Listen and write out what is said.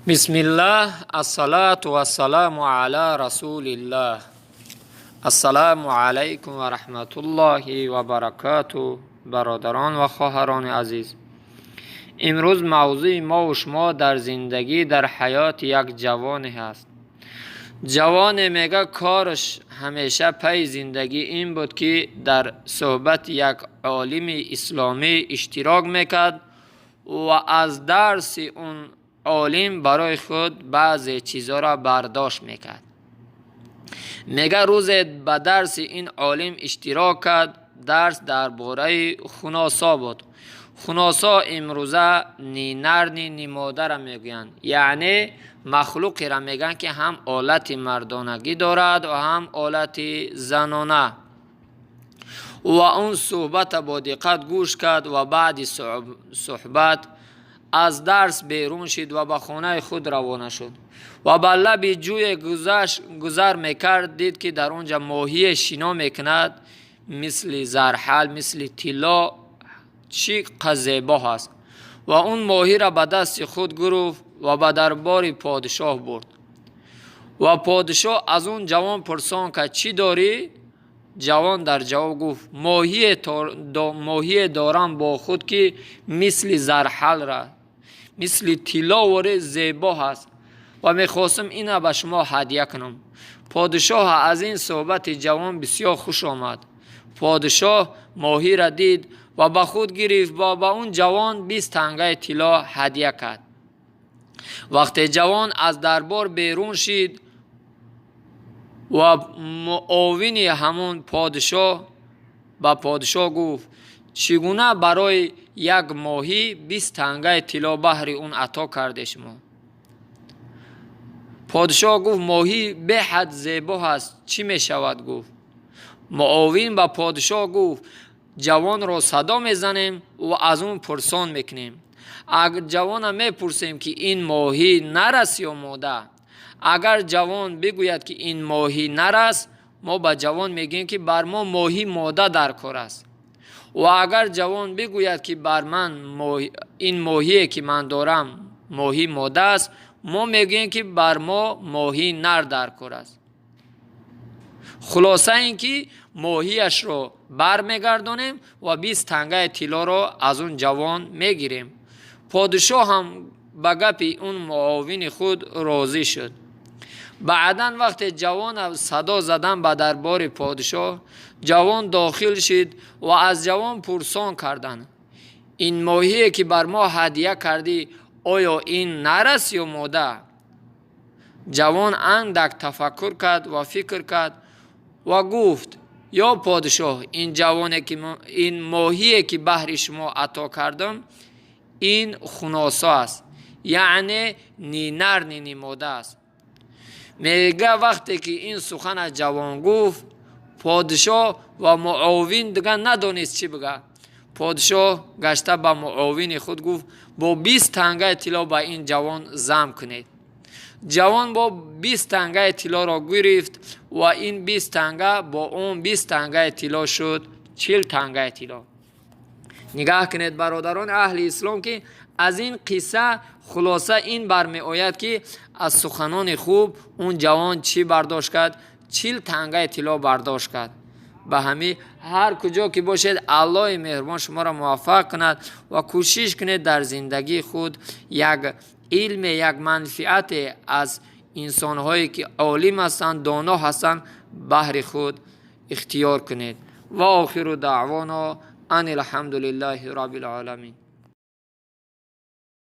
Бисмиллаҳ, ассалату вассаламу ала расулиллаҳ. Ассалому алайкум ва раҳматуллоҳи ва баракату. Бародарон ва хоҳарони азиз, имрӯз мавзӯи мову шумо дар зиндагӣ, дар ҳаёти як ҷавоне ҳаст. Ҷавоне, мега, кораш ҳамеша пайи зиндагӣ ин буд, ки дар суҳбати як олими исломӣ иштирок мекард ва аз дарси он олим барои худ баъзе чизҳоро бардошт мекард. Мега, рӯзе ба дарси ин олим иштирок кард. Дарс дар бораи хуносо буд. Хуносо имрӯза ни нар, ни модара мегӯянд, яъне махлуқеро мегӯянд, ки ҳам олати мардонагӣ дорад ва ҳам олати занона. Ва он суҳбата бо диққат гӯш кард ва баъди суҳбат аз дарс берун шид ва ба хонаи худ равона шуд. Ва ба лаби ҷӯе гузар мекард, дид, ки дар он ҷа моҳие шино мекунад, мисли зарҳал, мисли тилло, чӣ қа зебо ҳаст. Ва он моҳиро ба дасти худ гирифт ва ба дарбори подшоҳ бурд. Ва подшоҳ аз он ҷавон пурсон кард: «Чӣ дорӣ?» Ҷавон дар ҷавоб гуфт: «Моҳие дорам бо худ, ки мисли зарҳалра, мисли тилловоре зебо ҳаст ва мехостам ина ба шумо ҳадя кунам». Подшоҳ аз ин суҳбати ҷавон бисёр хуш омад. Подшоҳ моҳиро дид ва ба худ гирифт ва ба он ҷавон 20 тангаи тилло ҳадя кард. Вақте ҷавон аз дарбор берун шид ва муовини ҳамон подшоҳ ба подшоҳ гуфт: «Чӣ гуна барои як моҳӣ 20 тангаи тилло баҳри он ато карде шумо?» Подшоҳ гуфт: «Моҳӣ беҳад зебо ҳаст, чӣ мешавад гуфт?» Муовин ба подшоҳ гуфт: «Ҷавонро садо мезанем ва аз он пурсон мекунем. Ҷавона мепурсем, ки ин моҳӣ нар аст ё мода. Агар ҷавон бигӯяд, ки ин моҳӣ нар аст, мо ба ҷавон мегӯем, ки бар мо моҳӣ мода дар кор аст. Ва агар ҷавон бигӯяд, ки бар ман ин моҳие, ки ман дорам, моҳӣ мода аст, мо мегӯем, ки бар мо моҳӣ нар дар кор аст. Хулоса ин ки моҳиашро бармегардонем ва 20 тангаи тиллоро аз он ҷавон мегирем». Подшоҳ ҳам ба гапи он муовини худ розӣ шуд. Баъдан вақте ҷавона садо задан ба дарбори подшоҳ, ҷавон дохил шид ва аз ҷавон пурсон карданд: «Ин моҳие, ки бар мо ҳадя кардӣ, оё ин нар аст ё мода?» Ҷавон андак тафаккур кард ва фикр кард ва гуфт: «Ё подшоҳ, ин ҷавоне ки ин моҳие, ки баҳри шумо ато кардам, ин хуносо аст, яъне ни нар, ни мода аст». Мега, вақте ки ин сухана ҷавон гуфт, подшоҳ ва муовин дигар надонист, чӣ бига. Подшоҳ гашта ба муовини худ гуфт: «Бо 20 тангаи тилло ба ин ҷавон зам кунед». Ҷавон бо 20 тангаи тиллоро гирифт ва ин 20 танга бо он 20 тангаи тилло шуд 40 тангаи тилло. Нигаҳ кунед, бародарони аҳли ислом, ки аз ин қисса хулоса ин бармеояд, ки аз суханони хуб он ҷавон чӣ бардошт кард? 40 тангаи тилло бардошт кард. Ба ҳамин ҳар куҷо ки бошед, Аллоҳи меҳрубон шуморо муваффақ кунад ва кӯшиш кунед дар зиндагии худ як илме, як манфиате аз инсонҳое, ки олим ҳастанд, доно ҳастанд, баҳри худ ихтиёр кунед. Ва охиру даъвоно ан алҳамду лиллаҳи роббил оламин.